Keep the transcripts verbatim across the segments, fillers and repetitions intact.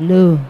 Lu.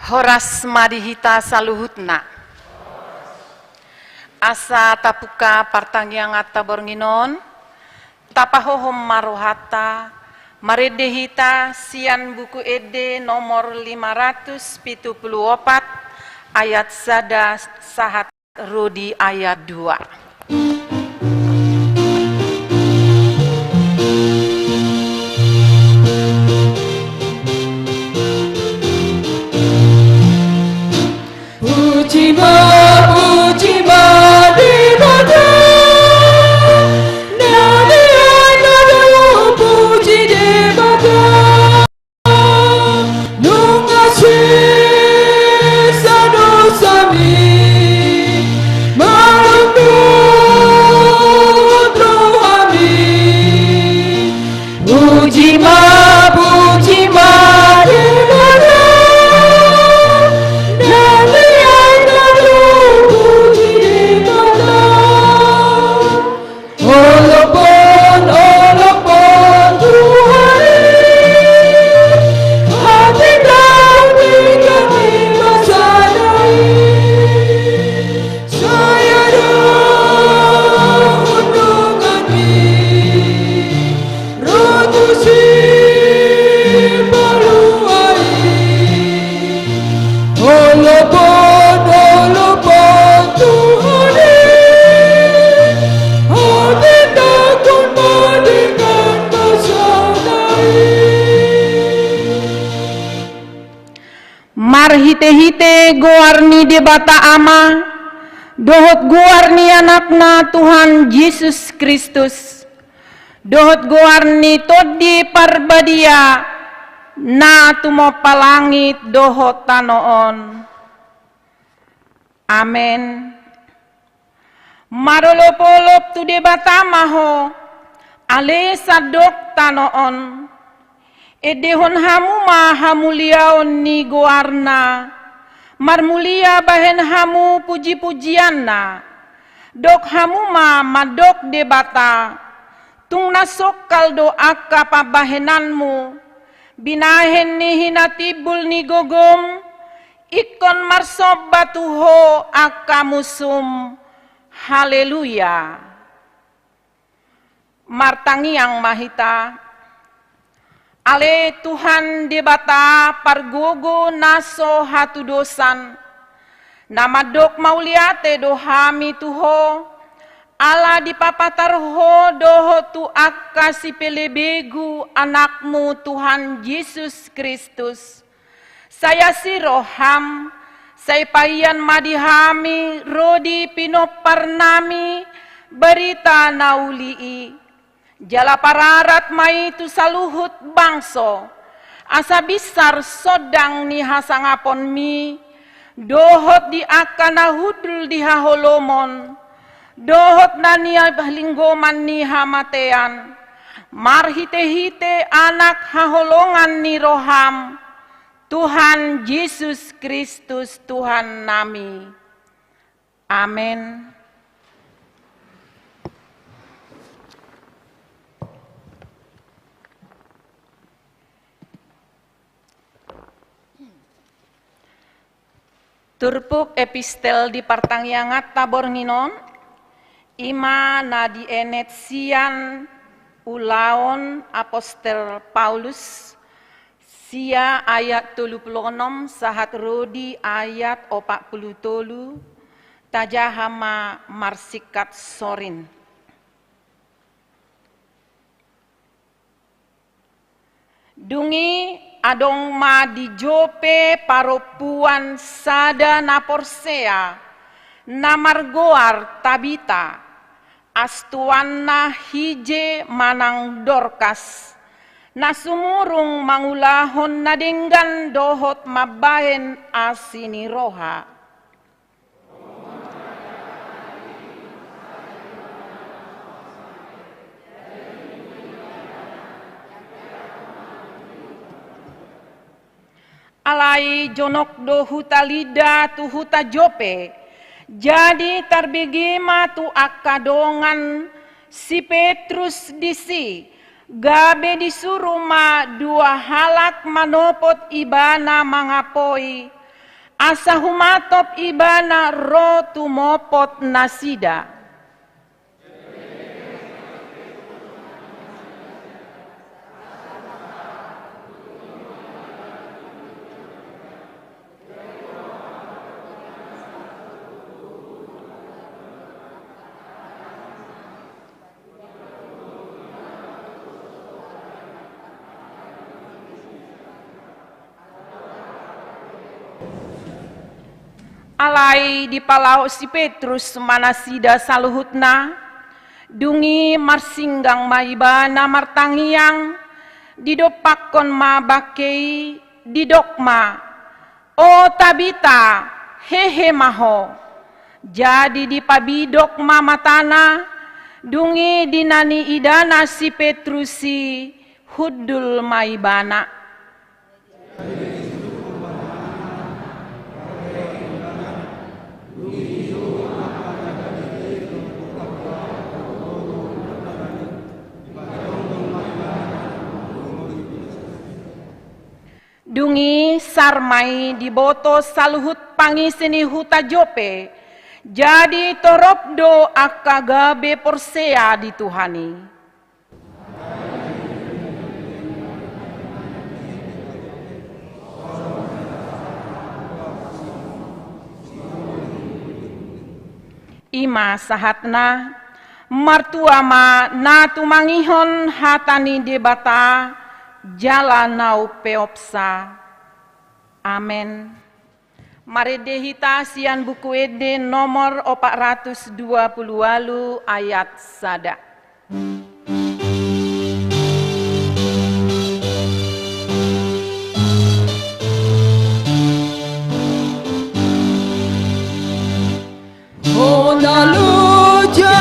Horas ma di hita saluhutna. Asa tapungka partangianganta borngin on, tapahohom ma rohanta, marende hita sian Buku Ende nomor lima ratus pitu pulu opat, ayat sada sahat ro di ayat dua. Puji ma, puji ma Debata, na nian na dao puji Debata. Nunga sesa dosami, Puji ma, puji ma Debata, na lean na do puji Debata. Holop on, holop on Tuhan i, hatindaon ni hami ma sada i. Sai adong donganmi ro tu sipalua i. Holop on, holop on Tuhan i, hatindanghon ma dongan na sada i. Marhitehite goar ni Debata Ama, dohot goar ni Anakna Tuhan Jesus Kristus, dohot goar ni Tondi Parbadia, na tumompa langit dohot tano on. Amen. Marolopolop tu Debata ma ho, ale sandok tano on. Endehon hamu ma hamuliaon ni goarna, marmulia bahen hamu pujipujianna. Dok hamu ma mandok Debata, tung na songkal do angka pambahenanmu, binahen ni hinatimbul ni gogom, ingkon marsomba tu ho angka musum. Haleluya. Martangiang ma hita. Ale Tuhan Debata pargogo na so hatudosan, na mandok mauliate do hami tu ho, ala dipapatar ho dohot tu angka sipelebegu Anakmu Tuhan Jesus Kristus. Sai asi roham, sai paian ma di hami ro di pinomparnami barita na uli i. Jala pararat ma i tu saluhut bangso, asa binsar sondang ni hasangaponmi, dohot di angka na hundul di haholomon, dohot na nialinggoman ni hamatean, marhitehite Anak haholongan ni roham, Tuhan Jesus Kristus Tuhannami. Amen. Turpuk epistel di partangianganta borngin on, i ma na dienet sian Ulaon Apostel Paulus, sia ayat tolu pulu onom sahat ro di ayat opat pulu tolu. Tajaha ma marsingkat sorin. Dung i adong ma di Jope parompuan sada na porsea, na margoar Tabita, astuanna Hije manang Dorkas, na sumurung mangulahon na denggan dohot mambahen asi ni roha. Alai jonok do huta Lidda tu huta Jope. Jadi tarbege ma tu angka dongan si Petrus disi, gabe disuru ma dua halak manopot ibana mangapoi, asa humatop ibana ro tumopot nasida. Alai dipalaho si Petrus ma nasida saluhutna, dung i marsinggang ma ibana martangiang, didompakkon ma bangke i, didok ma, "O Tabita, hehe ma ho." Jadi dipabidok ma matana, dung i di na niidana si Petrus i, Hundul ma ibana. Dung i sar ma i diboto saluhut pangisi ni huta Jope, jadi torop do angka gabe porsea di Tuhan i. I ma sahatna. Martua ma na tumangihon hata ni Debata jala na umpeopsa. Amen. Marende hita sian Buku Ende nomor opat ratus dua puluh ualu ayat sada. Hona loja,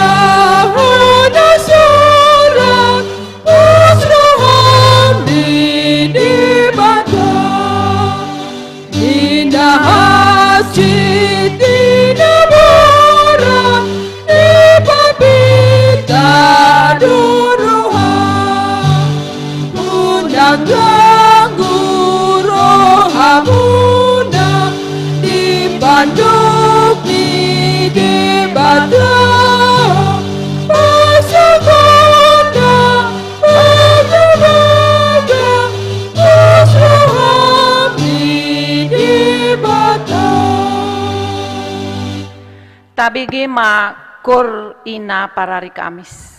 hona sorat, pos roham di Debata. Inda hansit, inda borat, dipapinta do roha. Unang ganggu rohamuna, di pandok ni Debata. Pasangapna, pangulaga, pos roham di Debata. Tabege ma Koor Ina parari Kamis.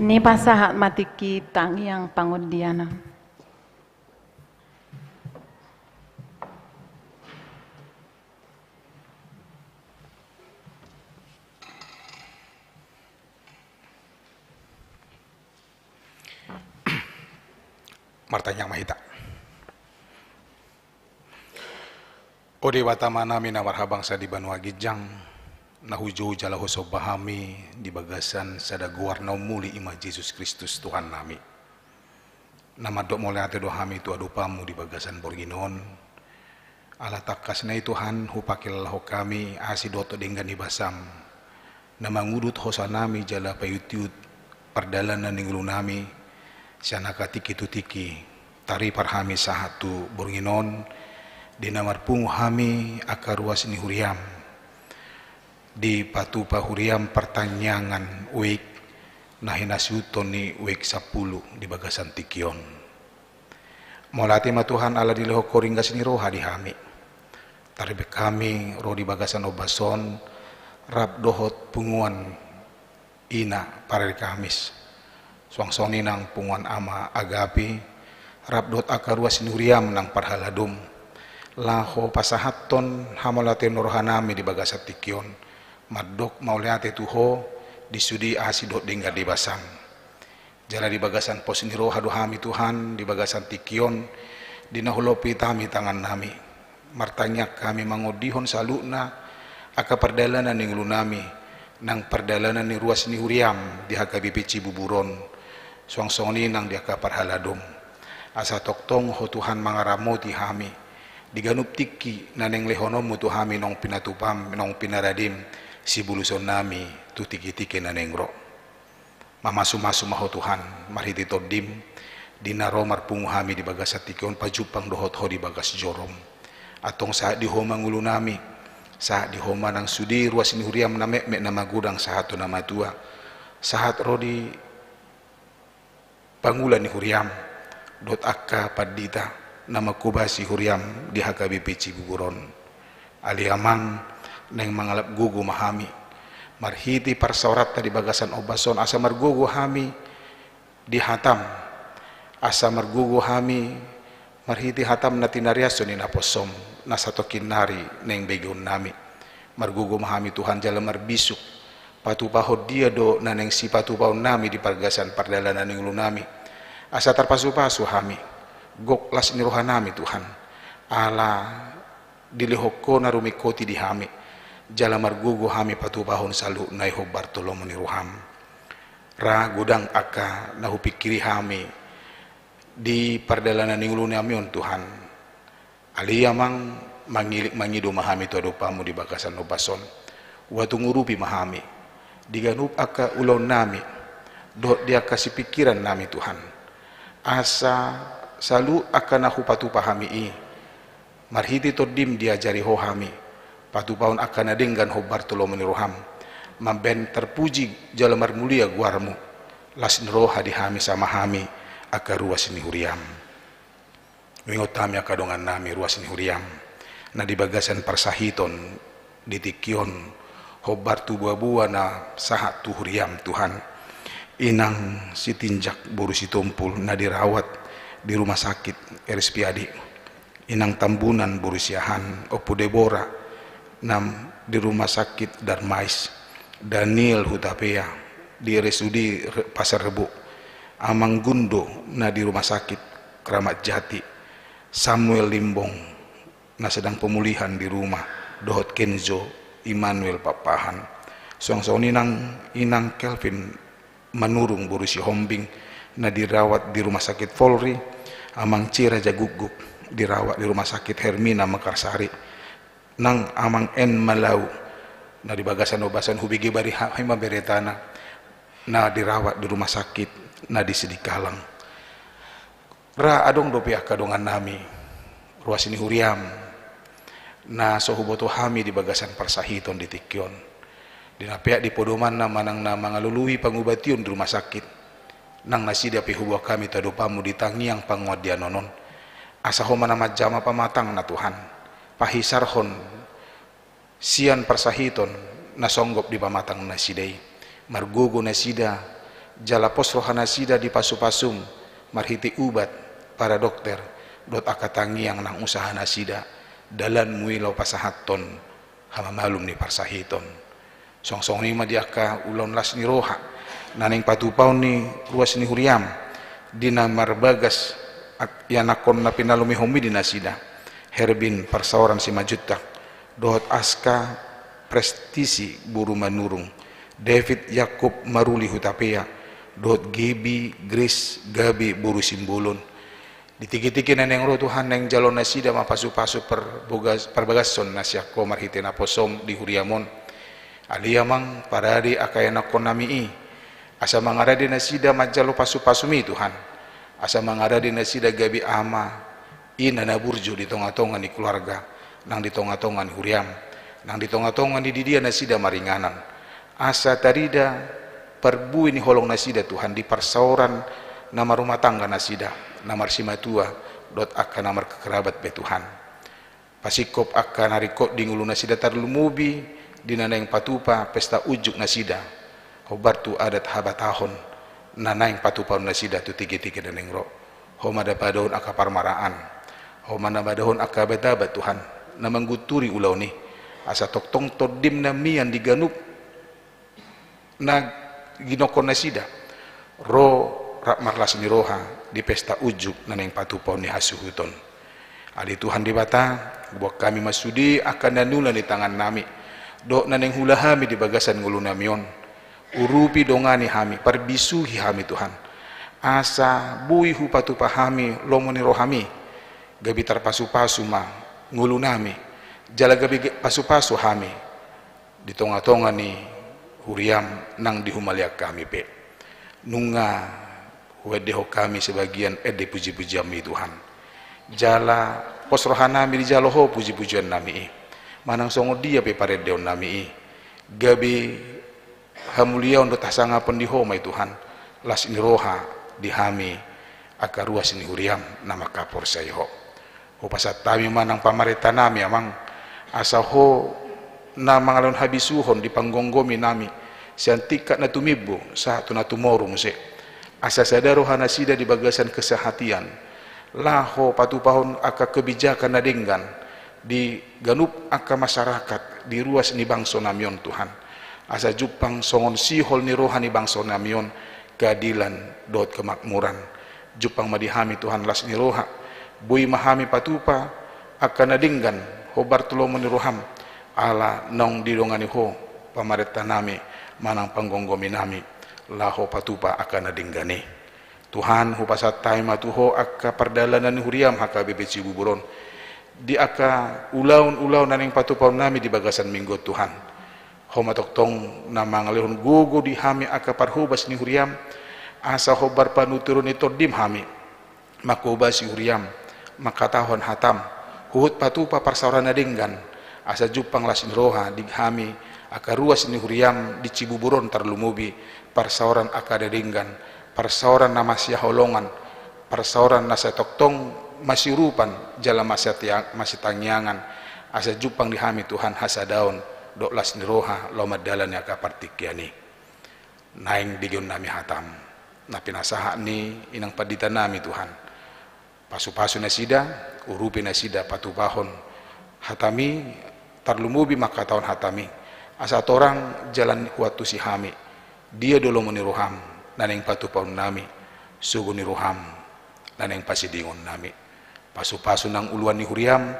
Nipasahat ma tingki tangiang pangondianan. Martangiang ma hita. O Debata Amanami na marhabangsa di banua ginjang, na hujou jala husomba hami di bagasan sada goar na umuli, i ma Jesus Kristus Tuhannami. Na mandok mauliate do hami tu adopanmu di bagasan borngin on. Ala tangkas na i Tuhan, hupangkilalahon hami asi dohot denggan ni basam, na mangudut hosanami jala paiutiut pardalanan ni ngolunami, sian angka tingki tu tingki, taripar hami sahat tu borngin on, di na marpungu hami angka ruas ni huriam, dipatupa huriam partangiangan uek, na hinasihuthon ni uek sampulu di bagasan tingki on. Mauliate ma Tuhan ala dilehon ho ringgas ni roha di hami. Tarbahen hami ro di bagasan ombas on, rap dohot punguan ina parari Kamis. Suang songon i nang punguan ama Agape, rap dohot angka ruas ni huriam nang parhaladom. Laho pasahathon hamauliateon ni rohanami di bagasan tingki on. Mandok mauliate tu ho, di sude asi dohot denggan ni basam. Jala di bagasan pos ni roha do hami Tuhan, di bagasan tingki on, di na hulompit hami tangannami. Martangiang hami mangondihon saluhutna, angka pardalanan ni ngolunami, nang pardalanan ni ruas ni huriam di H K B P Cibubur on, suang songon i nang di angka parhaladom. Asa tongtong ho Tuhan mangaramoti hami, di ganup tingki na naeng lehononmu tu hami naung pinatupam, naung pinaradem, sibulusonnami, tu tingki-tingki na naeng ro. Mamasumasu ma ho Tuhan, marhite tondim, di na ro marpungu hami di bagasan tingki on pajumpang dohot ho di bagas jorom. Antong sahat di ho ma ngolunami, sahat di ho ma nang sude ruas ni huriam na metmet na magodang sahat tu na matua, sahat ro di pangula ni huriam, dohot angka pandita, na manghobasi huriam di H K B P Cibubur on. Ale Amang, naeng mangalap gogo ma hami. Marhite parsaoranta di bagasan ombas on, asa margogo hami di hatam. Asa margogo hami, marhite hatam na tinariashon ni naposom, na satongkin nari naeng begeonnami. Margogo ma hami Tuhan jala marbisuk. Patupahon dia do na naeng sipatupaonnami di bagasan pardalanan ni ngolunami. Asa tarpasupasu hami. Gok las ni rohanami Tuhan. Ala dilehon ho na rumingkoti di hami. Jala margogo hami patupahon saluhutna i hombar tu lomo ni roham. Ra godang angka na hupingkiri hami di pardalanan ni ngolunami on Tuhan. Ale Amang, mangilik mangido ma hami tu adopanmu di bagasan ombas on. Ua tung urupi ma hami, di ganup angka ulaonnami, dohot di angka sipingkirannami Tuhan. Asa saluhut angka na hupatupa hami i, marhite tondim diajari ho hami, patupahon angka na denggan hombar tu lomo ni roham, mambahen tarpuji jala marmulia goarmu, las ni roha di hami sama hami, angka ruas ni huriam. Huingot hami angka dongannami ruas ni huriam, na di bagasan parsahiton di tingki on, hombar tu boaboa na sahat tu huriam Tuhan. Inang Sitinjak boru Sitompul na dirawat di rumah sakit R S P A D. Inang Tambunan boru Siahaan, Ompu Debora na di rumah sakit Darmais. Daniel Hutapea di R S U D Re-, Pasar Rebo. Amang Gundo na di rumah sakit Kramat Jati. Samuel Limbong na sedang pemulihan di rumah, dohot Kenzo Immanuel Pakpahan. Suang songon i nang Inang Kelvin Manurung boru Sihombing na dirawat di rumah sakit Polri, Amang Cira Jagukguk dirawat di rumah sakit Hermina Mekarsari, nang Amang En Malau na di bagasan ombas on hubege bari ha-, hami ma beretana na dirawat di rumah sakit na di Sidikalang. Ra adong dope angka dongannami, ruas ni huriam, na so huboto hami di bagasan parsahiton di tingki on. Di na peak di podomanna manang na mangalului pangubation di rumah sakit. Nang nasida pe huboan hami tu adopanmu di tangiang pangondianan on. Asa ho ma na manjama pamatangna Tuhan. Pahisarhon sian parsahiton na songgop di pamatang nasida i. Margogo nasida Jala pos roha nasida di pasu-pasum, marhite ubat, para dokter, dohot angka tangiang nang usaha nasida, dalanmu i laho pasahathon hamamalum ni parsahiton. Songon-songon i ma di angka ulaon las ni roha, na naeng patupaon ni ruas ni huriam, di na marbagas, ak-, ianakhon na pinalumehonmi di nasida, Herbin parsaoran Simanjuntak, dohot Aska Prestisi boru Manurung, David Yakub Maruli Hutapea, dohot Gebi Grace Gabe boru Simbolon. Di tingki-tingki na naeng ro Tuhan, naeng jalo nasida ma pasu-pasu parbogas-, parbagason na sian Ho marhite naposom di huriam on. Ale Amang, parade angka ianakhonnami i, asa mangarade nasida manjalo pasu-pasumi Tuhan, asa mangarade nasida gabe ama, ina na burju di tonga-tonga ni keluarga, nang di tonga-tonga ni huriam, nang di tonga-tonga ni didia nasida maringanan. Asa tarida parbue ni holong nasida Tuhan di parsaoran na marrumah tangga nasida, na marsimatua, dohot angka na markekerabat be Tuhan. Pasingkop angka na ringkot di ngolu nasida tarlumobi di na naeng patupa pesta unjuk nasida, hombar tu adat habatahon na naeng patupaon nasida tu tingki-tingki na naeng ro. Ho ma da padaohon angka parmaraan, ho ma na padaohon angka abat-abat Tuhan, na manggunturi ulaon i, asa tongtong tondim na mian di ganup na ginokhon nasida, ro rap marlas ni roha di pesta unjuk na naeng patupaon ni hasuhuton. Ale Tuhan Debata, boan hami ma sude angka na niula ni tangannami, dohot na naeng huula hami di bagasan ngolunami on. Urupi, dongani hami, parbisuhi hami Tuhan, asa boi hupatupa hami lomo ni rohami, gabe tarpasu-pasu ma ngolunami, jala gabe ge-, pasu-pasu hami di tonga-tonga ni huriam nang di humaliang hami pe. Nunga huendehon hami sebagian ende puji-pujianmi Tuhan. Jala pos rohanami dijalo Ho puji-pujiannami i. Manang songon dia pe parendeonnami i, gabe hamuliaon dohot hasangapon di Ho ma i Tuhan, las ni roha di hami angka ruas ni huriam na mangkaporseai Ho. Hupasahat hami ma nang pamarentanami Amang, asa Ho na mangalehon habisuhon di panggomgominami, sian tingkat na tumimbo sahat tu na tumoru muse. Asa sada roha nasida di bagasan kesehatian, laho patupahon angka kebijakan na denggan di ganup angka masyarakat di ruas ni bangsonami on Tuhan. Asa jumpang songon sihol ni roha ni bangsonami on keadilan dohot kemakmuran. Jumpang ma di hami Tuhan las ni roha, boi ma hami patupa angka na denggan hombar tu lomo ni roham, ala naung didongani Ho pamarentanami manang panggomgominami laho patupa angka na denggan i. Tuhan, hupasahat hami ma tu Ho angka pardalanan ni huriam H K B P Cibubur on, di angka ulaon-ulaon na naeng patupaonnami di bagasan minggu on Tuhan. Ho ma tongtong na mangalehon gogo di hami angka parhobas ni huriam, asa hombar panuturon ni tondim hami manghobasi huriam, mangkatahon hatam, huhut patupa parsaoran na denggan, asa jumpang las ni roha di hami angka ruas ni huriam di Cibubur on tarlumobi parsaoran angka na denggan, parsaoran na masihaholongan, parsaoran na sai tongtong masiurupan jala masitia-, masitangiangan, asa jumpang di hami Tuhan hasadaon dohot las ni roha laho mandalani angka partingkian i. Naeng digeonnami hatam na pinasahat ni inang panditanami Tuhan. Pasu-pasu nasida, urupi nasida patupahon hatami, tarlumobi mangkatahon hatami, asa torang jalan huantusi hami, dia do lomo ni roham na naeng patupaonnami, sogo ni roham na naeng pasidingonnami. Pasu-pasu nang uluan ni huriam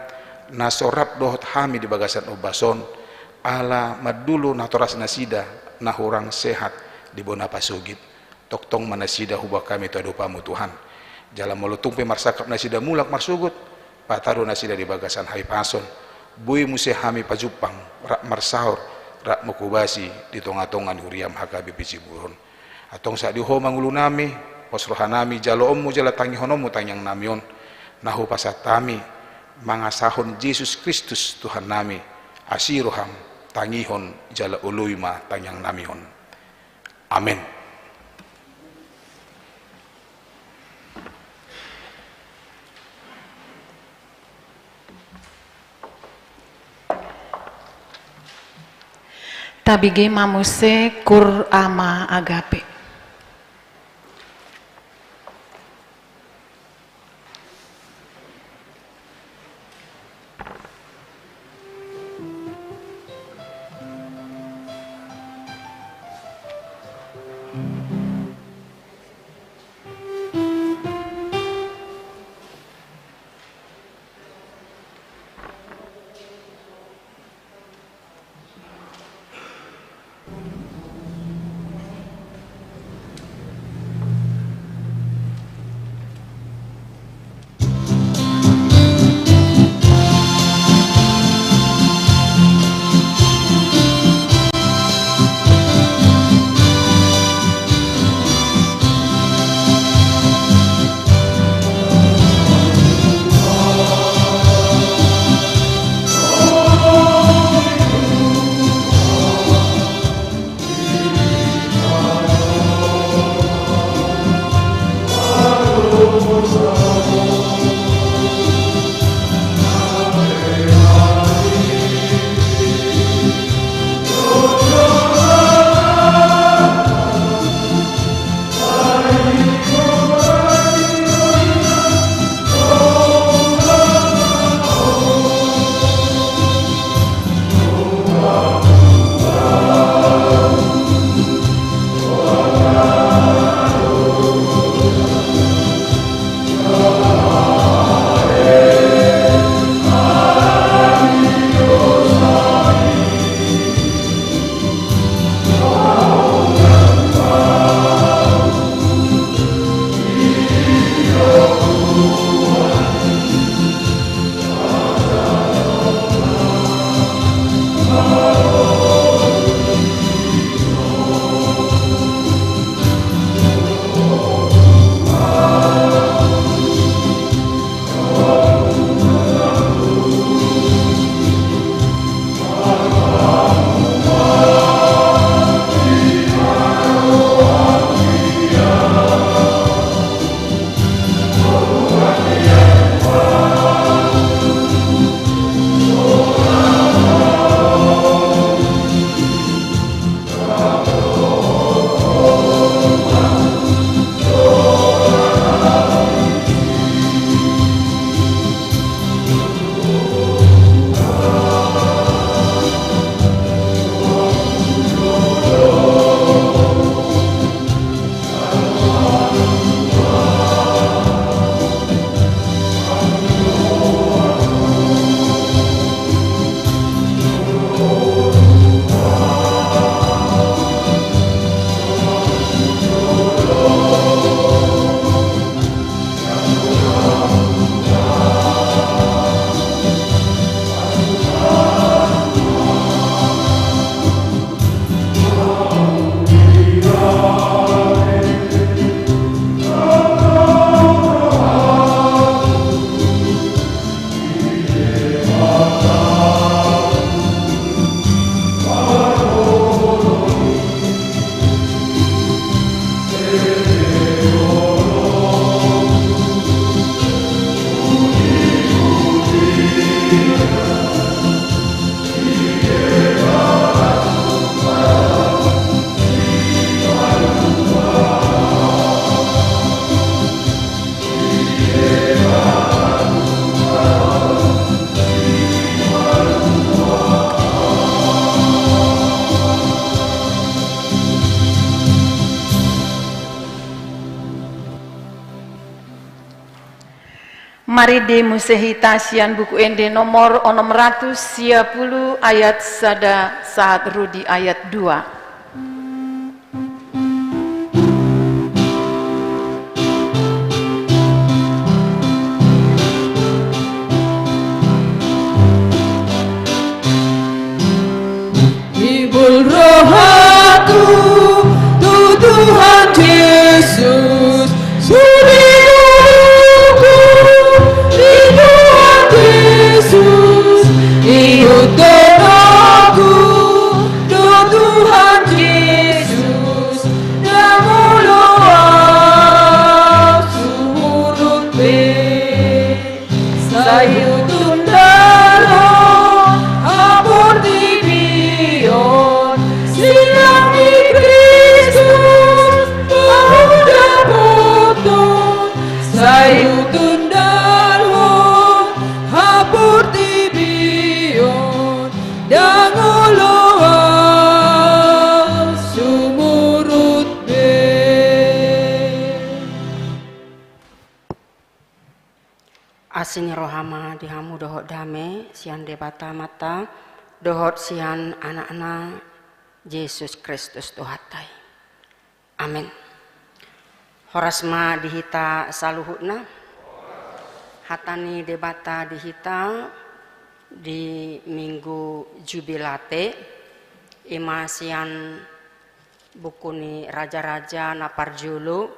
na so rap dohot hami di bagasan ombas on, ala mandolo natoras nasida na hurang sehat di bona pasogit. Tongtong ma nasida huboan hami tu adopanmu Tuhan. Jala molo tung pe marsangkap nasida mulak marsogot, patado nasida di bagasan hahipason. Boi muse hami pajumpang, rap marsaor, rap manghobasi di tonga-tonga ni huriam H K B P Cibubur on. Antong sahat di Ho ma ngolunami, pos rohanami jaloonmu jala tangihononmu tangiangnami on, na hupasahat hami mangasahon Jesus Kristus Tuhannami, asi roham, tangihon jala oloi ma tangiangnami on. Amen. Tabege ma muse Kur Ama Agape. Marende muse hita sian Buku Ende nomor onom ratus sia pulu ayat sada sahat ro di ayat dua. Ibul rohangku tu Tuhan Jesus, sude ngoluku di Tuhan Jesus, ihut dolokku tu Tuhan Asi ni roha ma di hamu dohot dame sian Debata Amanta dohot sian Anakna Jesus Kristus Tuhanta i. Amen. Horas ma di hita saluhutna. Hata ni Debata di hita di Minggu Jubilate, i ma sian buku ni Raja-raja na parjolo,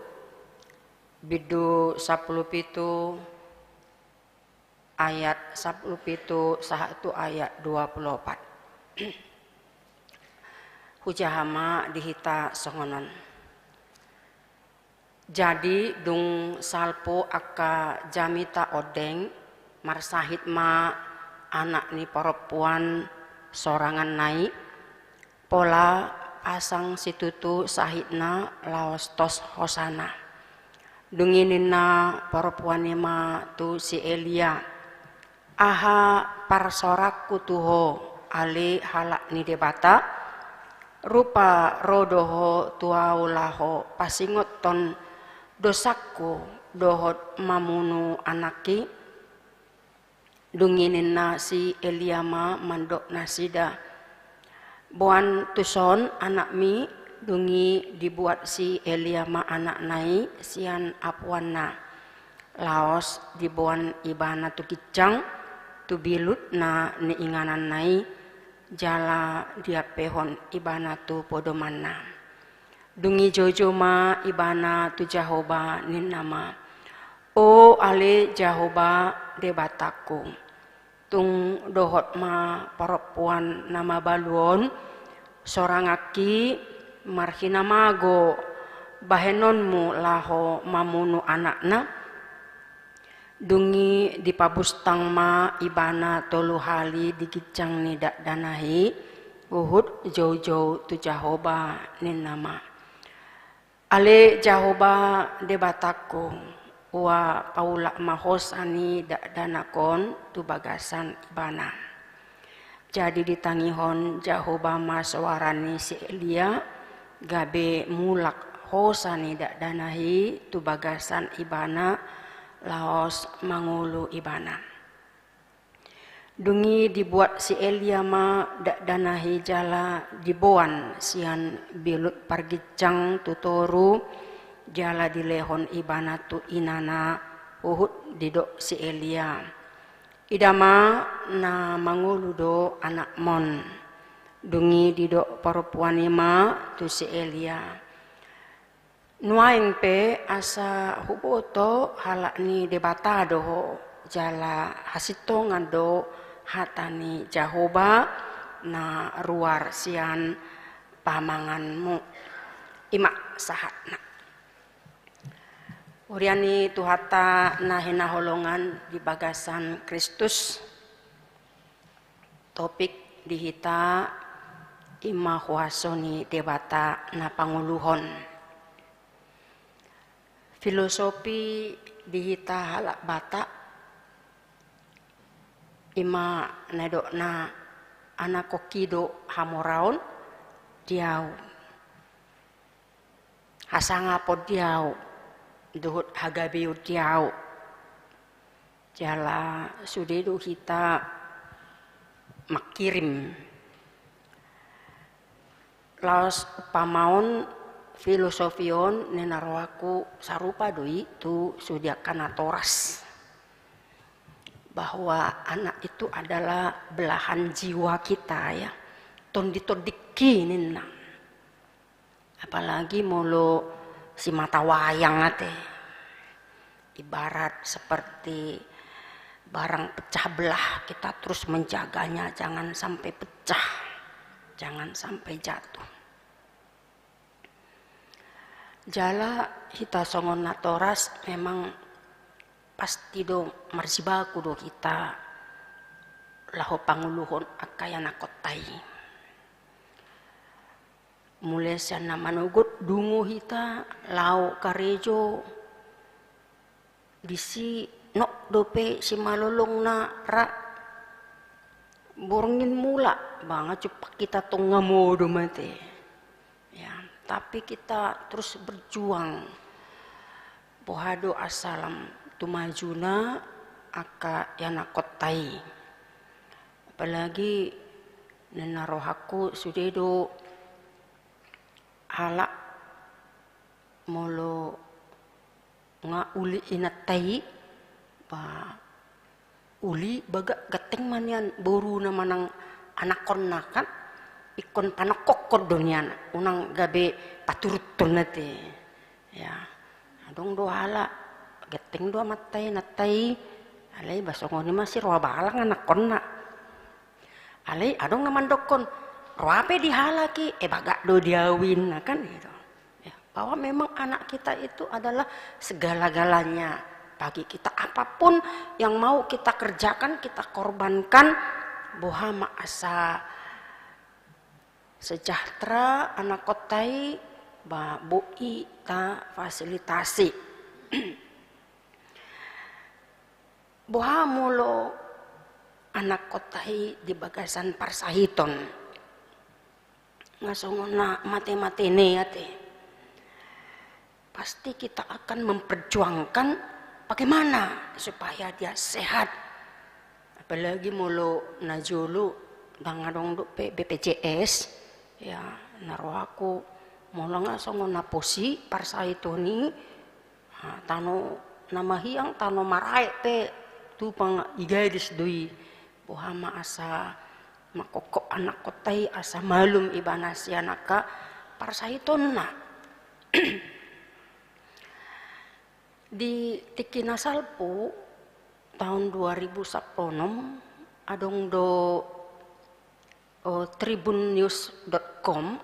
bindu sampulu pitu ayat sampulu pitu sahat tu ayat dua pulu opat. Hujaha ma di hita songon on. Jadi dung salpu angka jamita ondeng, marsahit ma anak ni parompuan soranganna i, pola pasang situtu sahitna laos tos hosana. Dung i ninna parompuan i ma tu si Elia: Aha parsorangku tu ho, ale halak ni Debata? Rupa ro do ho tu ahu laho pasingothon dosangku dohot mamunu anakki? Dung i ninna si Elia ma mandok nasida: Boan tuson anakmi. Dung i dibuat si Elia ma anakna i sian apuanna. Laos diboan ibana tu ginjang, tu bilut na niingananna i, jala diampehon ibana tu podomanna. Dung i joujou ma ibana tu Jahowa, ninna ma: O ale Jahowa Debatangku, tung dohot ma parompuan na mabalu on soranganki marhinamago bahenonmu laho mamunu anakna? Dung i dipabustang ma ibana tolu hali di ginjang ni dakdanak i, huhut joujou tu Jahowa, ninna ma: Ale Jahowa Debatangku, ua paulak ma hosa ni dakdanak on tu bagasan ibana. Jadi ditangihon Jahowa ma soara ni si Elia, gabe mulak hosa ni dakdanak i tu bagasan ibana, laos mangolu ibana. Dung i dibuat si Elia ma dakdanak i jala diboan sian bilut parginjang tu toru, jala dilehon ibana tu inana, huhut didok si Elia: Ida ma, na mangolu do anakmon. Dung i didok parompuan i ma tu si Elia: Nuaeng pe asa huboto halak ni Debata do ho, jala hasintongan do hata ni Jahowa na ruar sian pamanganmu. I ma sahatna. Huria ni Tuhanta na hinaholongan di bagasan Kristus, topik di hita i ma huaso ni Debata na pangoluhon. Filosofi di hita halak Batak i ma na nidokna: Anakkonhi do hamoraon di ahu, hasangapon di ahu, dohot hagabeon di ahu. Jala sude do hita mangkirim. Laos umpama on, filosofi on, ninna rohangku sarupa do i tu sude angka natoras. Bahwa anak itu adalah belahan jiwa kita, ya. Tondi-tondingki ninna. Apalagi molo simata wayang ate. Ibarat seperti barang pecah belah, kita terus menjaganya, jangan sampai pecah, jangan sampai jatuh. Jala hita songon natoras memang pasti do marjibaku do hita laho pangoluhon angka ianakhonta i. Mulai sian na manogot dungo hita laho karejo, disi nok dope simalolongna ra, borngin mulak, ba nga jumpang hita tong nga modom ate. Ya, tapi kita terus berjuang. Boha do asa lam tu majuna, angka ianakhonta i. Apalagi ninna rohangku sude do halak molo nga uli inanta i, ba uli bagak ganteng ma nian boruna manang anakhonna kan, ingkon panongkokhon do nian, unang gabe paturuthon ate. Ya, adong do halak ganteng do amanta i, inanta i, alai ba songon i ma si roa balang anakhonna. Alai adong na mandokhon, roa pe di halak i, e bagak do di au inna kan gitu. Ya, bahwa memang anak kita itu adalah segala-galanya bagi kita. Apapun yang mau kita kerjakan, kita korbankan, boha ma asa sejahtera anakhonta i, ba boi tafasilitasi. Boha molo anakhonta i di bagasan parsahiton? Nga songon na mate-mate ne ate. Pasti kita akan memperjuangkan bagaimana supaya dia sehat. Apalagi molo na jolo ndang adong dope B P J S, ya, na rohangku molo nga songon na pos i parsahiton i, ha, tano na mahiang, tano maraek pe tupa nga igadis do i. Boha ma asa mangkophop anakhonta i asa malum ibana sian angka parsahitonna. Di tingki na salpu, taon dua ribu sampulu onom, adong do, o, tribunnews dot com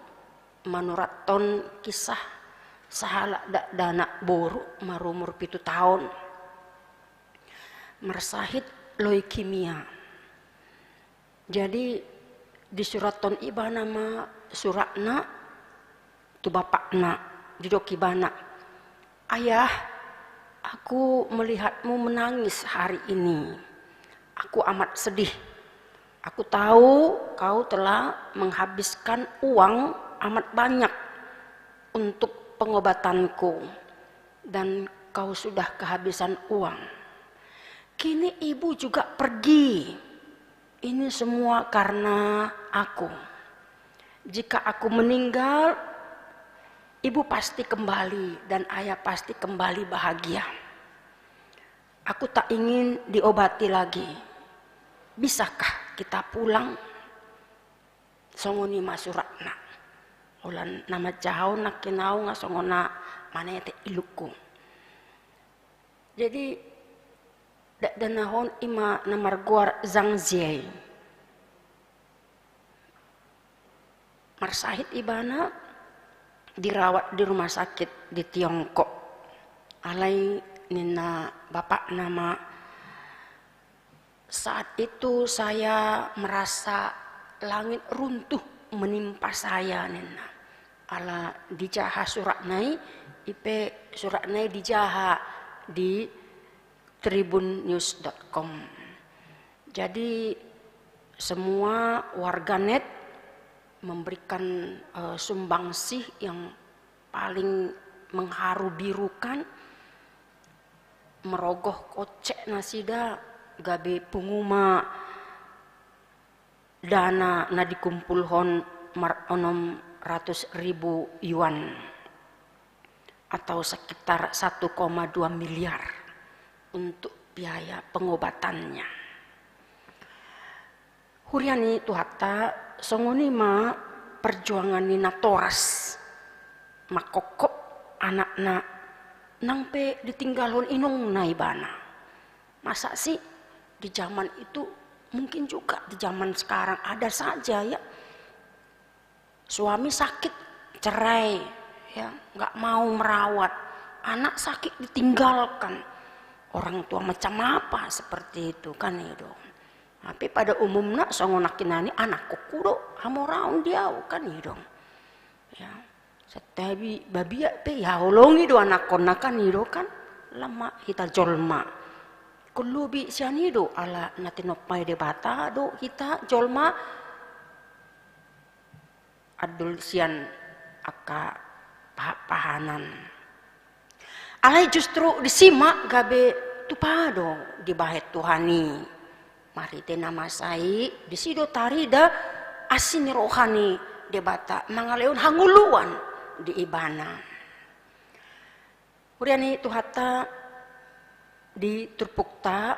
manurathon kisah sahalak dakdanak boru marumur pitu taon marsahit leukemia. Jadi, disurathon ibana ma suratna tu bapakna, didok ibana, "Ayah, aku melihatmu menangis hari ini. Aku amat sedih. Aku tahu kau telah menghabiskan uang amat banyak untuk pengobatanku, dan kau sudah kehabisan uang. Kini ibu juga pergi. Ini semua karena aku. Jika aku meninggal, ibu pasti kembali dan ayah pasti kembali bahagia. Aku tak ingin diobati lagi. Bisakah kita pulang?" Songon i ma suratna. Holan na manjaha on nangkin au nga songon na manete ilukku. Jadi, dakdanak on i ma na margoar Zhang Ziei. Marsahit ibana, dirawat di rumah sakit di Tiongkok. Alai ninna bapakna ma, "Saat itu saya merasa langit runtuh menimpa saya," ninna. Ala dijaha suratna i, i pe suratna i dijaha di tribunnews dot com. Jadi, semua warganet memberikan, eh, sumbangsih yang paling mengharu birukan, marogoh kocek nasida gabe pungu ma dana na dikumpulhon mar onom ratus ribu yuan atau sekitar satu koma dua miliar untuk biaya pengobatannya. Huria ni Tuhanta, songon i ma perjuangan ni natoras mangkophop anakna, nang pe ditinggalhon inongna ibana. Masa sih di zaman itu, mungkin juga di zaman sekarang ada saja ya, suami sakit, cerai, ya, nggak mau merawat, anak sakit, ditinggalkan. Orang tua macam apa seperti itu kan, i do. Tapi pada umumna songon nangkinan i, anakkonhu do hamoraon di au kan, i do. Ya. Santabi babiat pe dihaholongi do anakkonna kan, i do kan. Lam ma hita jolma. Ingkon lobi sian i do, ala na tinompa ni Debata do hita jolma. Andul sian angka pahanpahanan. Alai justru disi ma gabe Tupa do dibahen Tuhan i. Marhite na masa i, disi do tarida asi ni roha ni Debata mangalehon hangoluan di ibana. Huria ni Tuhanta, di turpukta,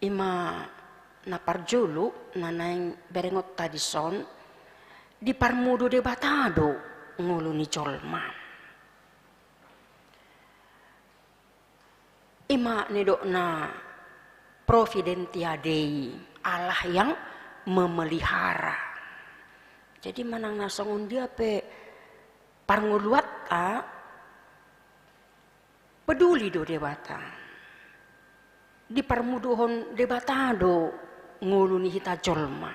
ima na parjolo na naeng berengonta dison, diparmudu Debata do ngolu ni jolma. Ima nidokna Providentia Dei, Allah yang memelihara. Jadi manang na songon dia pe parngoluanta, peduli do Debata. Diparmuduhon Debata do ngolu ni hita jolma,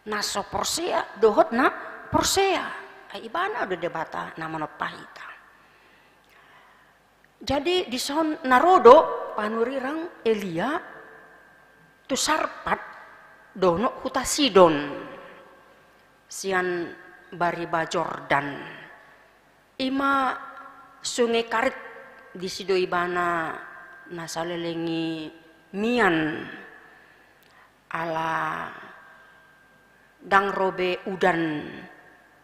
na so porsea dohot na porsea. Ai ibana do Debata na manompa hita. Jadi dison na ro do panurirang Elia tu Sarpat dohot huta Sidon sian bariba Jordan. Ima Sunge Karit, disi do ibana na saleleng i mian, ala ndang ro be udan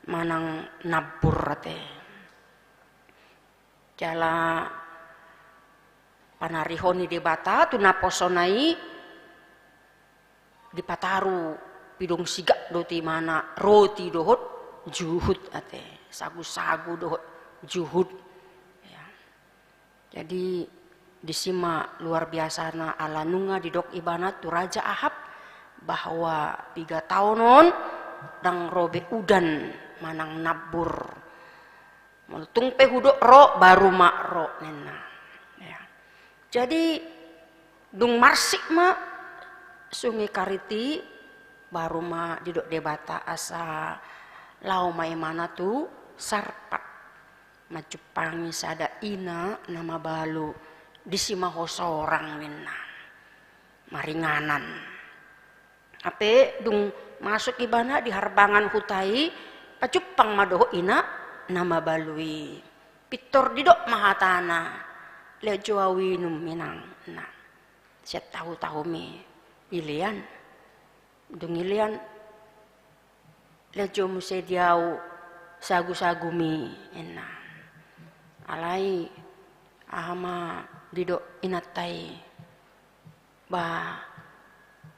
manang nambur ate. Jala panarihon ni Debata tu naposona i, dipataru pidong sigak do tu ibana roti dohot juhut ate, sagu-sagu dohot juhut. Ya. Jadi disi ma luar biasana, ala nunga didok ibana tu Raja Ahab bahwa piga taon on ndang ro be udan manang nambur. Molo tung pe hudok ro, baru ma ro ninna. Ya. Jadi dung marsik ma Sunge Karit i, baru ma didok Debata asa laho ma ibana tu Sarpat manjumpangi sada ina na mabalu. Disi ma ho sorang ninna, maringanan. Hape dung masuk ibana di harbangan huta i, pajumpang ma dohot ina na mabalu i. Pintor didok ma hatana, "Lehon jo ahu inum, Inang, na sian tahu-tahum i, ilean. Dung ilean, lehon jo muse di ahu sagu-sagum i," ninna. Alai aha ma didok inanta i? "Bah,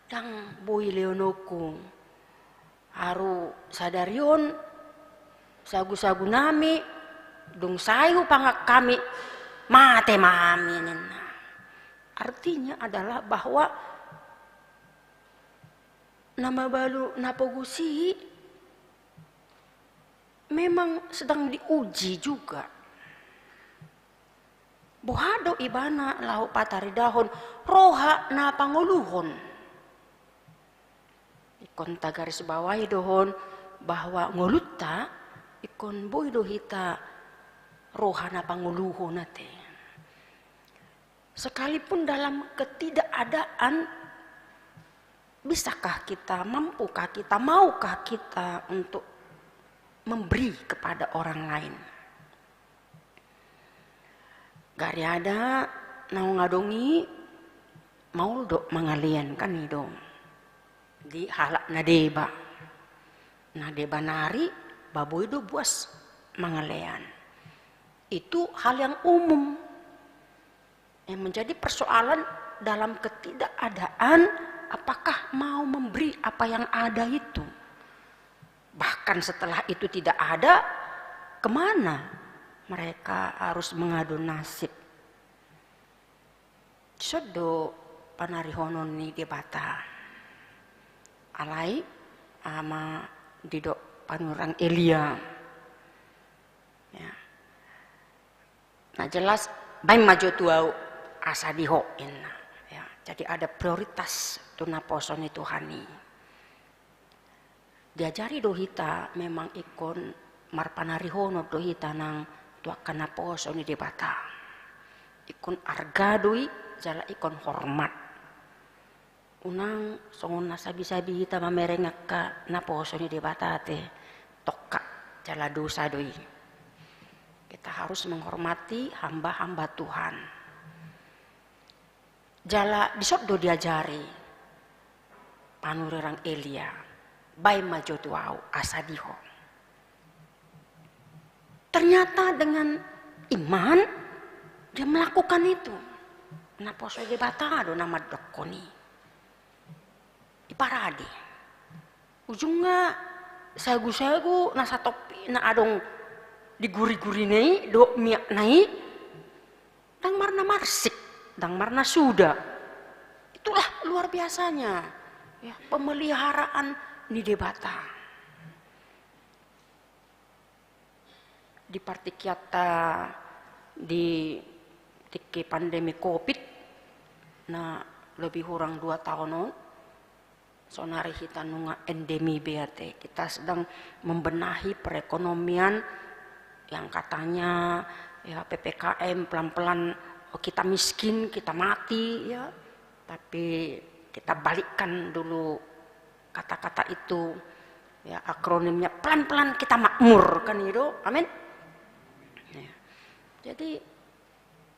ndang boi lehononku. Haru sadari on sagu-sagunami, dung sae hupangan hami, mate ma hami," ninna. Artinya adalah bahwa na mabalu na pogos i memang sedang diuji juga. Boha do ibana laho pataridahon roha na pangoluhon? Ingkon tagarisbawahi do on bahwa ngolunta ingkon boi do hita roha na pangoluhon ate. Sekalipun dalam ketidakadaan, bisakah kita, mampukah kita, maukah kita untuk memberi kepada orang lain? Gariada naung adong i, maol do mangalean, kan i do di halak na deba. Na deba nari, ba boi do buas mangalean. Itu hal yang umum. Yang menjadi persoalan dalam ketidakadaan, apakah mau memberi apa yang ada itu? Bahkan setelah itu tidak ada, kemana mereka harus mengadu nasib? Dison do panarihonon ni Debata. Alai aha ma didok panurirang Elia? Ya. Na jelas, "Baen ma jo tu ahu asa di ho," ninna. Ya, jadi ada prioritas tu naposo ni Tuhan i. Diajari do hita memang ingkon marpanarihonon do hita nang tu angka naposo ni Debata. Ingkon arga do i, jala ingkon hormat. Unang songon na sabi-sabi hita mamereng angka naposo ni Debata ate, tongka jala dosa do i. Kita harus menghormati hamba-hamba Tuhan. Jala dison do diajari panurirang Elia, baen ma jo tu ahu asa dihot. Ternyata dengan iman dia melakukan itu. Naposo Debata do na mandokkon i. Diparade. Ujungna sagu-sagu na satop na adong di guri-gurina i dohot miakna i, ndang marnamarsik, ndang marnasuda. Itulah luar biasanya, ya, pemeliharaan ni Debata. Di partingkianta di tingki pandemi covid na lebih kurang dua taon on, sonari hita nunga endemi be ate. Kita sedang membenahi perekonomian yang katanya, ya, P P K M pelan-pelan kita miskin, kita mati, ya. Tapi kita balikkan dulu kata-kata itu, ya, akronimnya pelan-pelan kita makmur, kan gitu. Amin. Ya. Jadi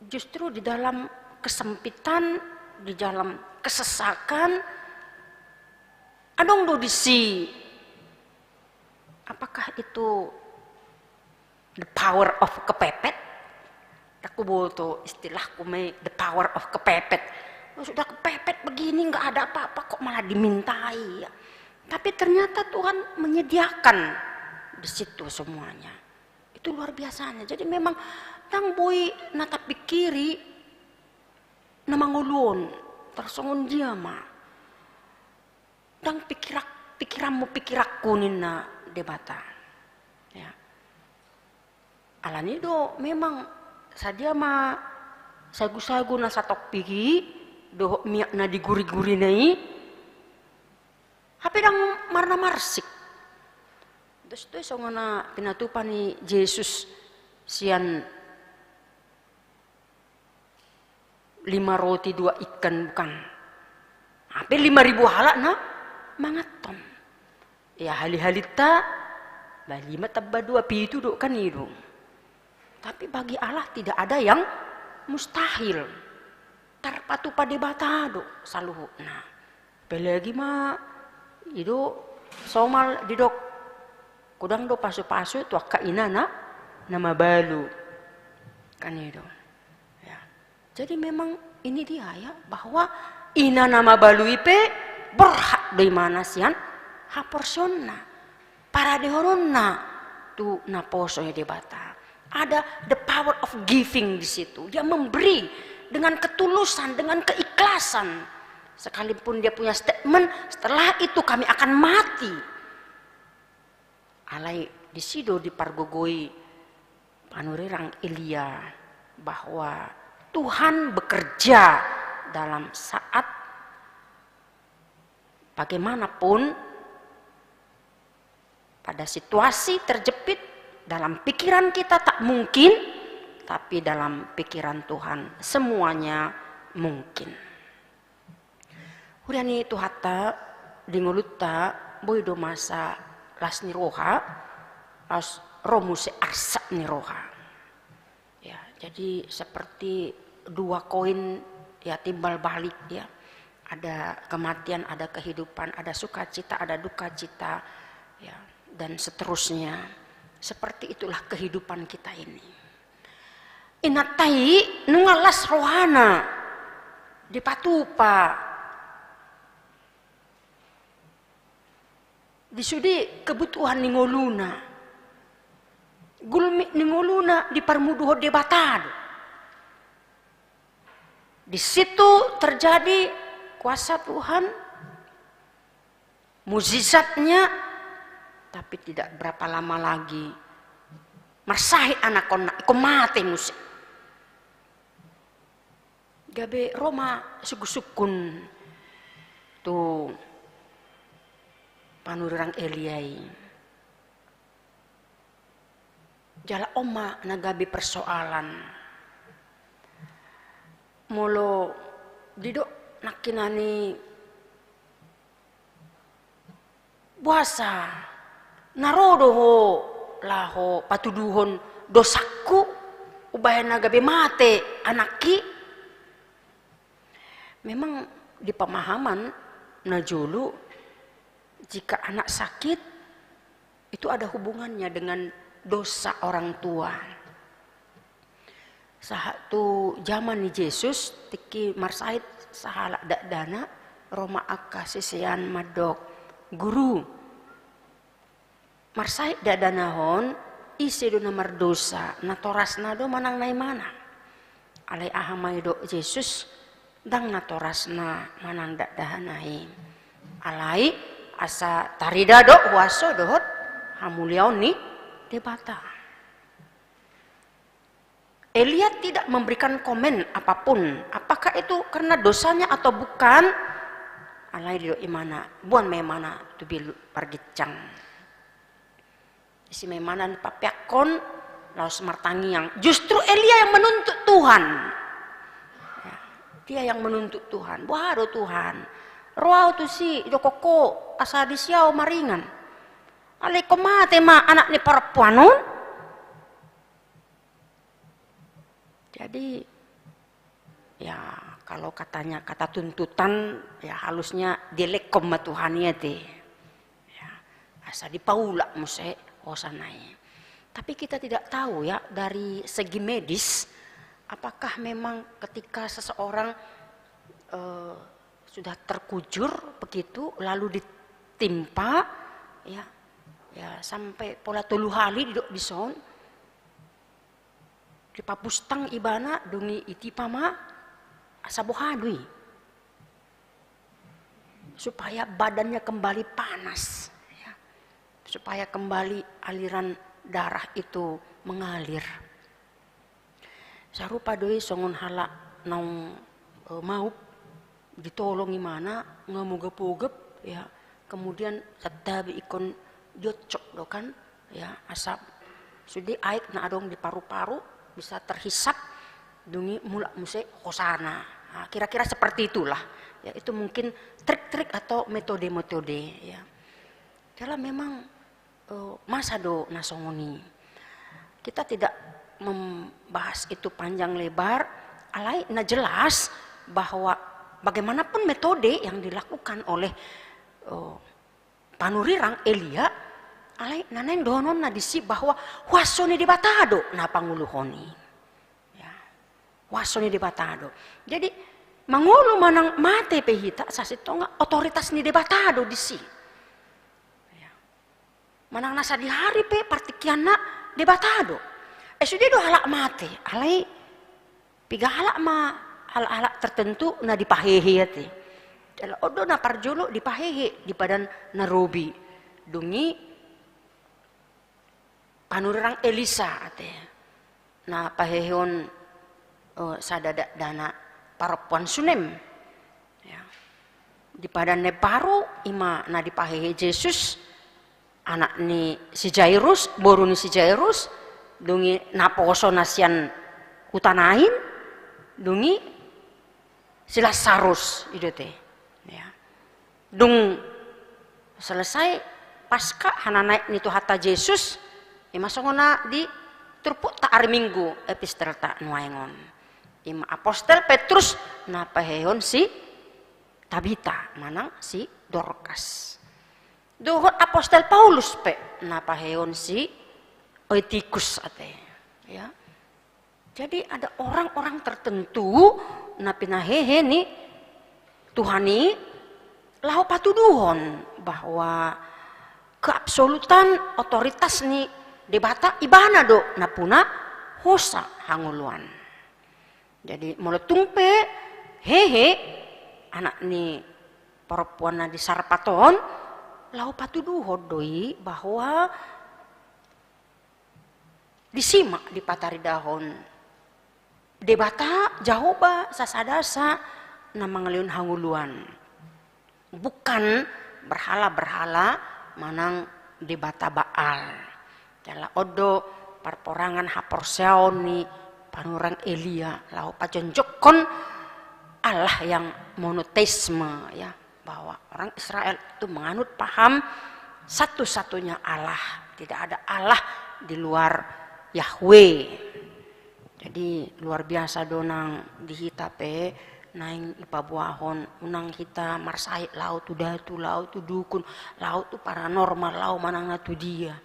justru di dalam kesempitan, di dalam kesesakan, adong do disi. Apakah itu the power of kepepet? Aku boto istilahku ma i the power of kepepet. Oh, sudah kepepet begini, nggak ada apa-apa, kok malah dimintai, ya. Tapi ternyata Tuhan menyediakan di situ semuanya. Itu luar biasanya. Jadi memang ndang boi na tapikiri na mangolu on, tarsongon dia ma. Ndang pikirak-, pikiranmu pikiranku ninna Debata. Ya. Alani do memang sadia ma sagu-sagu na satop i dohot miak na di guri-gurina i, hape ndang marnamarsik. Dos do i songon na pinatupa ni Jesus sian lima roti dua ikan, bukan? Hape lima ribu halak na manganhon. Ya, hali-halinta, ba lima tamba dua pitu do, kan i do. Tapi bagi Allah tidak ada yang mustahil. Tarpatupa Debata do saluhutna. Apalagi ma i do somal didok, godang do pasu-pasu tu angka ina na, na mabalu. Kan i do. Ya. Jadi memang ini dia, ya, bahwa ina na mabalu i pe borhat do imana sian haporseaonna, paradehononna tu naposo ni Debata. Ada the power of giving di situ. Dia memberi dengan ketulusan, dengan keikhlasan. Sekalipun dia punya statement, "Setelah itu kami akan mati." Alai disi do dipargogoi panurirang Elia bahwa Tuhan bekerja dalam saat bagaimanapun, pada situasi terjepit, dalam pikiran kita tak mungkin, tapi dalam pikiran Tuhan semuanya mungkin. Huria ni Tuhanta, di ngolunta boi do masa las ni roha, laos ro muse arsak ni roha. Ya, jadi seperti dua koin, ya, timbal balik, ya. Ada kematian, ada kehidupan, ada sukacita, ada dukacita, ya, dan seterusnya. Seperti itulah kehidupan kita ini. Inanta i nunga las rohana, dipatupa. Di sude kebutuhan ni ngoluna. Gulmit ni ngoluna diparmuduhon Debata do. Di situ terjadi kuasa Tuhan, mujizatnya, tapi tidak berapa lama lagi marsahit anakkonna, ingkon mate muse. Gabe ro ma sungkunsungkun tu panurirang Elia i. Jala on ma na gabe persoalan. Molo didok nangkinan i, boasa na ro do ho laho patuduhon dosangku, umbahen na gabe mate anakki? Memang di pemahaman na jolo, jika anak sakit, itu ada hubungannya dengan dosa orang tua. Sahat tu jaman ni Jesus, tingki marsahit sahalak dakdanak, ro ma angka sisean mandok, "Guru, marsahit dakdanak on, ise do na mardosa, natorasna do manang na imana?" Alai aha ma didok Jesus? Ndang natorasna manang dakdanak i. Alai asa tarida do huaso dohot hamuliaon ni Debata. Elia tidak memberikan komen apapun, apakah itu karena dosanya atau bukan. Alai didok imana, boan ma imana tu bilu parginjang. Disi ma imana dipapeakkon, laos martangiang. Justru Elia yang menuntut Tuhan. Ya, dia yang menuntut Tuhan. Boha do Tuhan? Ro au tusi, didok ho asa disi au maringan. Alai ingkon mate ma anak ni parompuan on. Jadi, ya, kalau katanya kata tuntutan, ya halusnya dielekkon ma Tuhan i ate. Ya, asa dipaulak muse hosana i. Tapi kita tidak tahu ya, dari segi medis, apakah memang ketika seseorang, eh, sudah terkujur begitu, lalu ditimpa, ya, ya, sampai pola tolu hali didok dison, dipapustang ibana, dung i ditimpa ma, asa boha do i? Supaya badannya kembali panas, ya. Supaya kembali aliran darah itu mengalir. Sarupa do i songon halak naung, eh, maup, ditolong imana, nga mogap-ogap, ya. Kemudian santabi ingkon dioncok do kan, ya, asa sude aek na adong di paru-paru bisa terhisap, dung i mulak muse hosana. Nah, kira-kira seperti itulah. Ya, itu mungkin trik-trik atau metode-metode, ya. Jala memang, eh, masa do na songon i. Kita tidak membahas itu panjang lebar, alai na jelas bahwa bagaimanapun metode yang dilakukan oleh, eh, panurirang Elia, alai na naeng dohononna disi bahwa huaso ni Debata do na pangoluhon i. Ya. Huaso ni Debata do. Jadi, mangolu manang mate pe hita, sasintongna otoritas ni Debata do disi. Ya. Manang na sadihari pe partingkianna Debata do. Eh, sude do halak mate, alai piga halak ma halak-halak tertentu na dipahehe ate. Jala on do na parjolo dipahehe di padan na robi. Dung i panurirang Elisa ate. Na pahehehon, eh, sada dakdanak parompuan Sunem. Ya. Di padan na baru, ima na dipahehe Jesus, anak ni si Jairus, boru ni si Jairus, dung i naposo na sian huta Nain, dung i si Lasarus, i do ate. Ya. Dung selesai Paska, hananaek ni Tuhanta Jesus, ima songon na di turpukta ari Minggu, epistelta nuaeng on. Ima apostel Petrus na pahehehon si Tabita, manang si Dorkas. Dohot apostel Paulus pe na pahehehon si Eutikus ate. Ya. Jadi ada orang-orang tertentu na pinahehe ni Tuhan i laho patuduhon bahwa keabsolutan otoritas ni Debata, ibana do na puna hosa hangoluan. Jadi molo tung pe hehe anak ni parompuan na di Sarpat on, laho patuduhon do i bahwa disi ma dipataridahon Debata Jahowa sasadasa na mangalehon hangoluan. Bukan berhala-berhala manang debata Baal. Jala on do parporangan haporseaon ni panurirang Elia laho pajonjokkon Allah yang monoteisme, ya. Bahwa orang Israel itu menganut paham satu-satunya Allah, tidak ada Allah di luar Yahweh. Jadi luar biasa do nang di hita pe, naeng dipaboahon, unang hita marsahit laho tu datu, laho tu dukun, laho tu paranormal, laho manang na tu dia.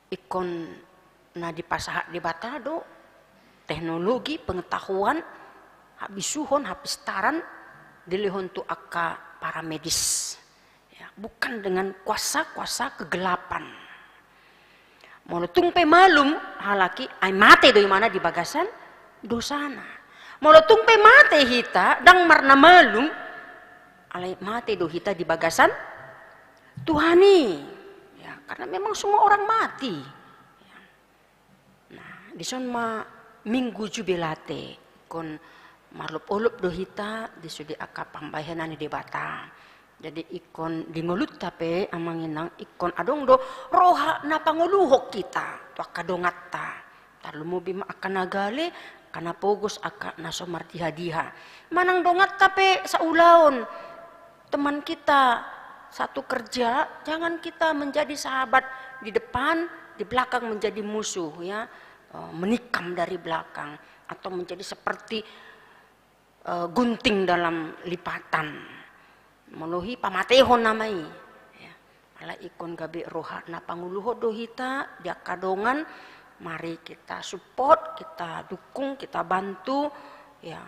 Ingkon na dipasahat Debata do teknologi, pengetahuan, habisuhon, hapistaran, dilehon tu angka paramedis. Ya, bukan dengan kuasa-kuasa kegelapan. Molo tung pe malum halak i, ai mate do imana di bagasan dosana. Molo tung pe mate hita, ndang marna malum, alai mate do hita di bagasan Tuhan i. Ya, karena memang semua orang mati. Ya. Nah, dison ma Minggu Jubilate, ingkon marolopolop do hita di sude angka pambahenan ni Debata. Jadi ingkon di ngolunta pe, amang inang, ingkon adong do roha na pangoluhon hita tu angka donganta. Tarlumobi ma angka na gale, angka na pogos, angka na so mardiha-diha. Manang donganta pe saulaon, teman kita satu kerja, jangan kita menjadi sahabat di depan, di belakang menjadi musuh, ya. Eh, menikam dari belakang, atau menjadi seperti, eh, gunting dalam lipatan. Molo i pamatehon nama i. Ya. Alai ingkon gabe roha na pangoluhon do hita di angka dongan, mari kita support, kita dukung, kita bantu, ya.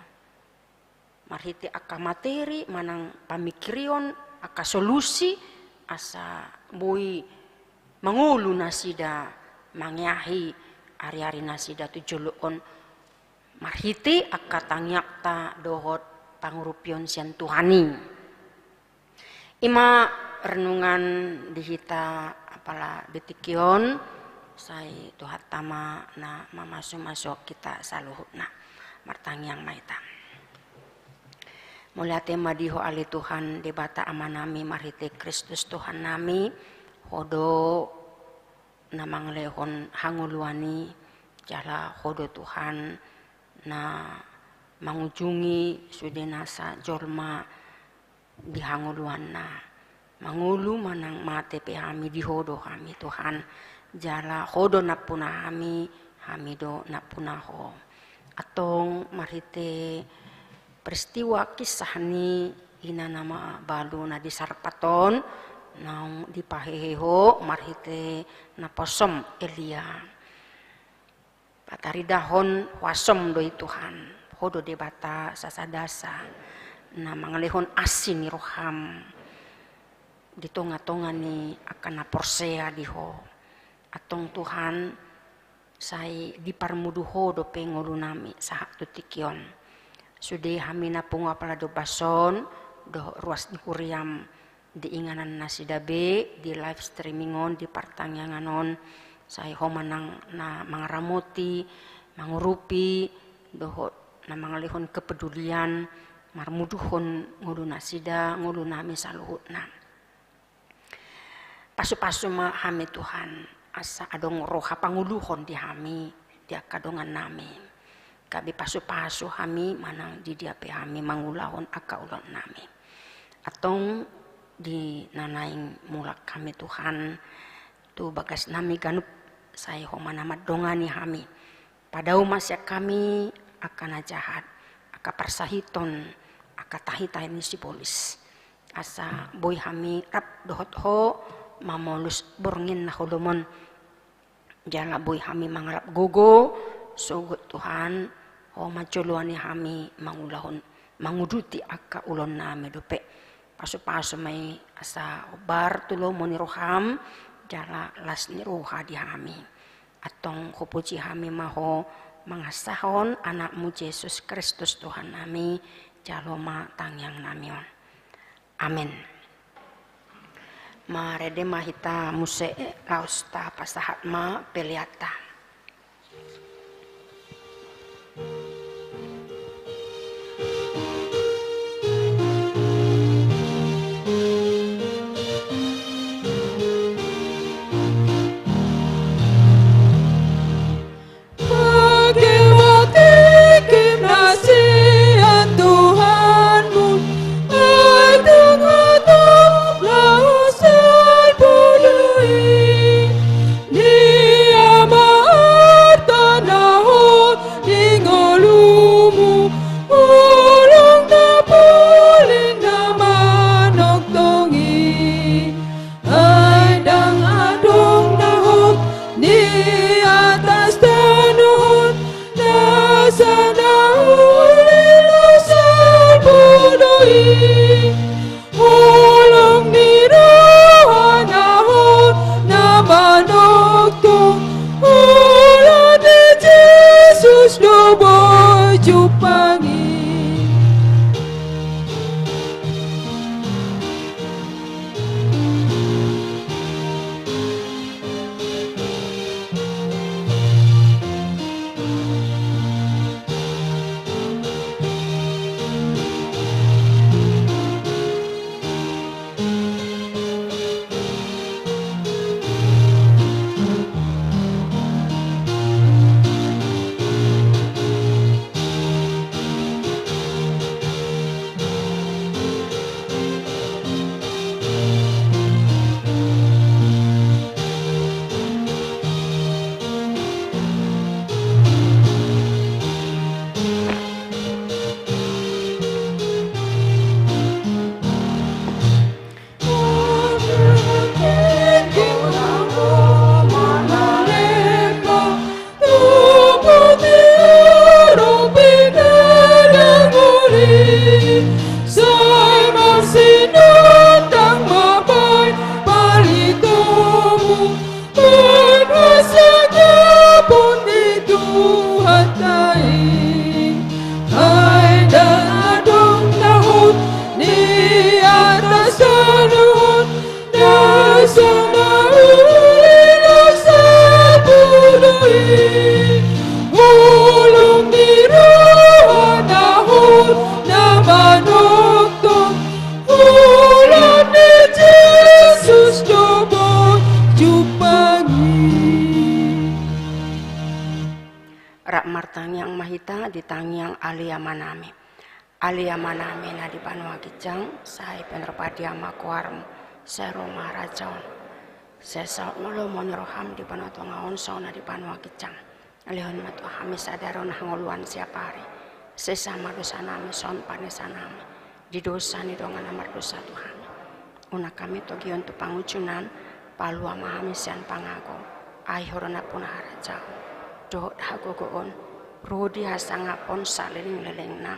Marhite angka materi, manang pamikirion, angka solusi, asa boi mangolu nasida mangeahi ari-ari nasida tu jolo on, marhite angka tangiangta dohot pangurupion sian Tuhan i. I ma renungan di hita apala di tingki on, sai Tuhanta ma na mamasumasu hita saluhutna. Martangiang ma hita. Mauliate ma di Ho ale Tuhan, Debata Amanami, marhite Kristus Tuhannami, Ho do na mangalehon hangoluan i, jala Ho do Tuhan na mangujungi sude nasa jolma di hangoluanna. Mangolu manang mate pe hami, di Ho do hami Tuhan, jala Ho do nampuna hami, hami do nampuna Ho. Antong marhite peristiwa kisah ni ina na mabalu na di Sarpat on, naung dipahehe Ho marhite naposom Elia. Pataridahon huasom do i Tuhan, Ho do Debata sasadasa, na mangalehon asi ni roham di tonga-tonga ni angka na porsea di Ho. Antong Tuhan, sai diparmudu Ho dope ngolunami sahat tu tingki on. Sude hami na pungu apala di ombas on, dohot ruas ni huriam, di inganan nasida be, di live streaming on, di partangiangan on, sai Ho ma nang na mangaramoti, mangurupi, dohot na mangalehon kepedulian, marmuduhon ngolu nasida, ngolunami saluhutna. Pasupasu ma hami Tuhan, asa adong roha pangoluhon di hami, di angka dongannami. Gabe pasupasu hami manang di dia pe hami mangulahon angka ulaonnami. Antong di na naeng mulak hami Tuhan, tu bagasnami ganup, sai Ho ma na mandongani hami. Padao ma sian hami angka na jahat, angka parsahiton, angka tahi-tahi ni sibolis. Asa boi hami rap dohot Ho mamolus borngin na holom on. Jala boi hami mangalap gogo, sogot Tuhan, Ho ma joloani hami mangulahon, manguduti angka ulaonnami dope. Pasupasu ma i asa hombar tu lomo ni roham, jala las ni roha di hami. Antong hupuji hami ma Ho mangasahon Anakmu Jesus Kristus Tuhannami, jalo ma tangiangnami on. Amen. Marende ma hita muse, laos tapasahat ma peleanta. jumpang i. Ai ndang adong na hot di atas tano on na so mauli na sapulo i. Holong ni roha na hot na manongtong, holan ni Jesus do boi jumpang i. Rap martangiang ma hita di tangiang Ale Amanami. Ale Amanami na di banua ginjang, sai pinarpadi ma goarmu, sai ro ma harajaon, sai saut ma lomo ni roham di banua tonga on songon na di banua ginjang. Lehon ma tu hami sadari on hangoluan siapari. Sesa ma dosanami songon panesanami di dosa ni dongan na mardosa tu hami. Unang hami togihon tu pangunjunan, palua ma hami sian pangago. Ai Ho do nampuna harajaon dohot hagogoon, rodi hasangapon saleleng lelengna.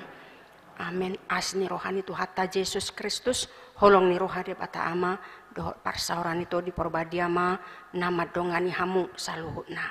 Amen. Asi ni roha ni Tuhanta Jesus Kristus, holong ni roha Debata Ama, dohot parsaoran ni Tondi Porbadia ma na mandongani hamu saluhutna.